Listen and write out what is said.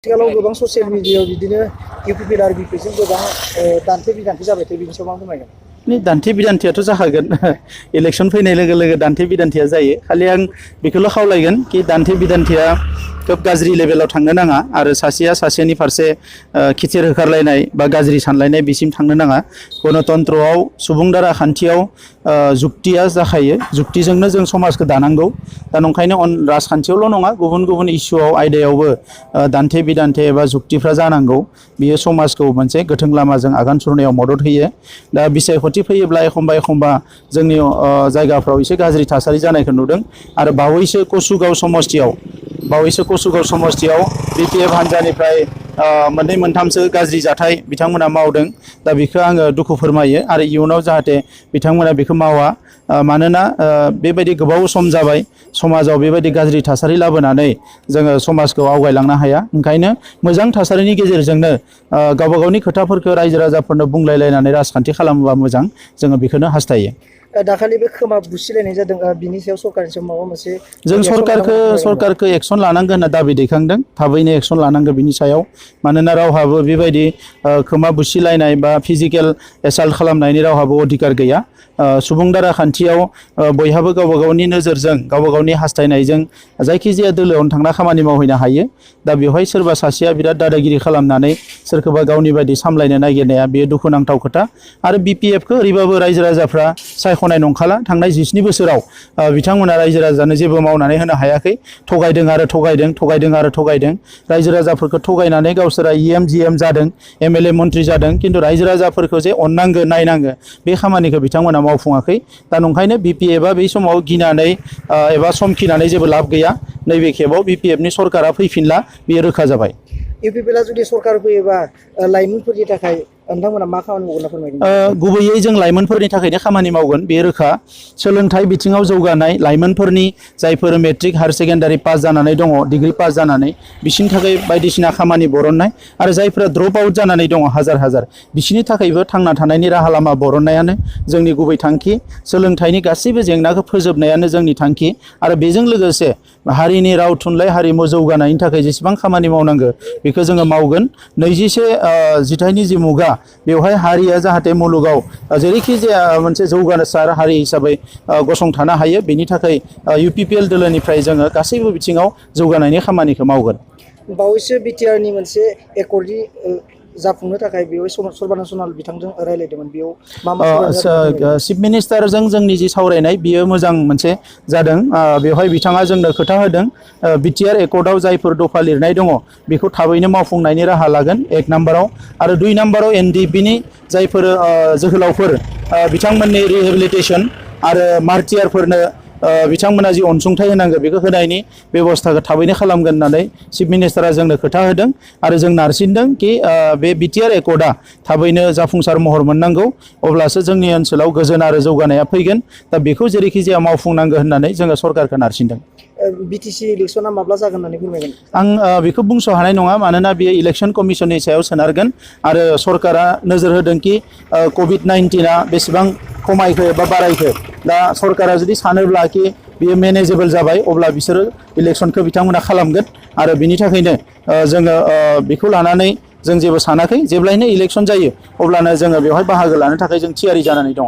आथिखालाव गोबां ससियेल मिडियायाव बिदिनो UPPL आरो बिपिजों गोबां दान्थे बिदान्थे जाबाय थायो बिनि सायाव मा फोरमायगोन? दान्थे बिदान्थेयाथ' जाखागोन इलेक्सन फैनाय लोगो लोगो दान्थे बिदान्थेया जायो खालि आं बेखौल' खावलायगोन कि दान्थे बिदान्थेया खोब गाज्रि लेभेलाव थांनो नाङा आरो सासेया सासेनि फारसे खिथेर होखारलायनाय बा गाज्रि सानलायनाय बिसिम थांनो नाङा। गणतन्त्रआव सुबुं दारा खान्थियाव जुक्तिया जाखायो जुक्तिजोंनो जों समाजखौ दानांगौ दा नंखायनो राजखान्थियावल' नङा गुबुन गुबुन इस्युआव आयदायावबो दान्थे बिदान्थे एबा जुक्तिफ्रा जानांगौ बियो समाजखौ मोनसे गोथों लामाजों आगान सुरनायाव मदद होयो। दा बिसायख'थि फैयोब्ला एखमबा जोंनि जायगाफ्राव एसे गाज्रि थासारि जानायखौ नुदों आरो बावैसो कसुगाव समस्तियाव BPF हान्जानिफ्राय मोननै मोनथामसो गाज्रि जाथाय बिथांमोना मावदों दा बेखौ आङो दुखु फोरमायो आरो इयुनाव जाहाथे बिथांमोना बेखौ मावा मानोना बेबायदि गोबाव सम जाबाय समाजाव बेबायदि गाज्रि थासारि लाबोनानै जोङो समाजखौ आवगायलांनो हाया ओंखायनो मोजां थासारिनि गेजेरजोंनो गावबा गावनि खोथाफोरखौ रायजो राजाफोरनो बुंलायलायनानै राजखान्थि खालामोबा मोजां जोङो बेखौनो हास्थायो। दाखालि बे खोमा बुसिलायनाय जादों बिनि सायाव सरकारनि सायाव माबा मोनसे जों सरकारखौ एक्सन लानांगोन होनना दाबि दैखांदों थाबैनो एक्सन लानांगोन बिनि सायाव मानोना रावहाबो बेबायदि खोमा बुसिलायनाय बा फिजिकेल एसाल्ट खालामनायनि रावहाबो अधिकार गैया। सुबुं दारा खान्थियाव बयहाबो गावबा गावनि नोजोरजों गावबा गावनि हास्थायनायजों जायखिजाया दोलोआवनो थांना खामानि मावहैनो हायो दा बेवहाय सोरबा सासेया बिराद दादागिरि खालामनानै सोरखौबा गावनि बायदि सामलायनो नागिरनाया बेयो दुखुनांथाव खोथा आरो BPFखौ ओरैबाबो रायजो राजाफ्रा सायख'नाय नंखाला थांनाय 17 बोसोराव बिथांमोना रायजो राजानो जेबो मावनानै होनो हायाखै थगायदों रायजो राजाफोरखौ थगायनानै गावसोरा EM GM जादों MLA मन्त्रि जादों खिन्थु रायजो राजाफोरखौ जे अननांगो नायनांगो बे खामानिखौ बिथांमोना मावफुङाखै दा नंखायनो BPFआ बै समाव गिनानै एबा समखिनानै जेबो लाब गैया नैबे खेबाव BPFनि सरकारा फैफिनला बेयो रोखा जाबाय। UPPLआ जुदि सरकार फैयोबा लाइमोनफोरनि थाखाय नोंथांमोना मा खामानि मावगोन फोरमायगोन? गुबैयै जों लाइमोनफोरनि थाखायनो खामानि मावगोन बे रोखा सोलोंथाइ बिथिङाव जौगानाय लाइमोनफोरनि जायफोर मेट्रिक हायार सेकेन्डारि पास जानानै दङ डिग्री पास जानानै बिसिनि थाखाय बायदिसिना खामानि बरननाय आरो जायफोरा ड्रप आउट जानानै दङ हाजार बिसिनि थाखायबो थांना थानायनि राहा लामा बरननायानो जोंनि गुबै थांखि सोलोंथाइनि गासैबो जेंनाखौ फोजोबनायानो जोंनि थांखि आरो बेजों लोगोसे हारिनि राव थुनलाइ हारिमु जौगानायनि थाखाय जेसेबां खामानि मावनांगौ बेखौ जोङो मावगोन। 21 जिथाइनि जि मुगा बेवहाय हारिया जाहाथे मुलुगाव जेरैखि जाया मोनसे जौगासार हारि हिसाबै गसंथानो हायो बेनि थाखाय UPPL दोलोनिफ्राय जोङो गासैबो बिथिङाव जौगानायनि खामानिखौ मावगोन। बावैसो BTRनि मोनसे एकर्डनि जाफुंनो थाखाय बेयाव सर्बानन्द सनाल बिथांजों रायलायदोंमोन बेयाव मा चिफ मिनिस्टारजों जोंनि जि सावरायनाय बियो मोजां मोनसे जादों बेवहाय बिथाङा जोंनो खोथा होदों BTR एकर्डआव जायफोर दफा लिरनाय दङ बेखौ थाबैनो मावफुंनायनि राहा लागोन 1 नाम्बाराव आरो 2 नाम्बाराव NDPनि जायफोर जोहोलावफोर बिथांमोननि रिहेबिलिटेसन आरो मार्टियारफोरनो बिथांमोना जि अनसुंथाइ होनांगौ बेखौ होनायनि बेबस्थाखौ थाबैनो खालामगोन होननानै चिफ मिनिस्टारा जोंनो खोथा होदों आरो जों नारसिनदों कि बे BTR एकर्डआ थाबैनो जाफुंसार महर मोननांगौ अब्लासो जोंनि ओनसोलाव गोजोन आरो जौगानाया फैगोन दा बेखौ जेरैखि जाया मावफुंनांगौ होननानै जोङो सरकारखौ नारसिनदों। BTC इलेक्सना माब्ला जागोन होननानै फोरमायगोन? आं बेखौ बुंस' हानाय नङा मानोना बेयो इलेक्सन कमिसननि सायाव सोनारगोन आरो सरकारा नोजोर होदों कि COVID-19आ बेसेबां खमायखो एबा बारायखो दा सरकारा जुदि सानोब्ला कि बेयो मेनेजेबल जाबाय अब्ला बिसोरो इलेक्सनखौ बिथांमोना खालामगोन आरो बिनि थाखायनो जोङो बेखौ लानानै जों जेबो सानाखै जेब्लायनो इलेक्सन जायो अब्लानो जोङो बेवहाय बाहागो लानो थाखाय जों थियारि जानानै दङ।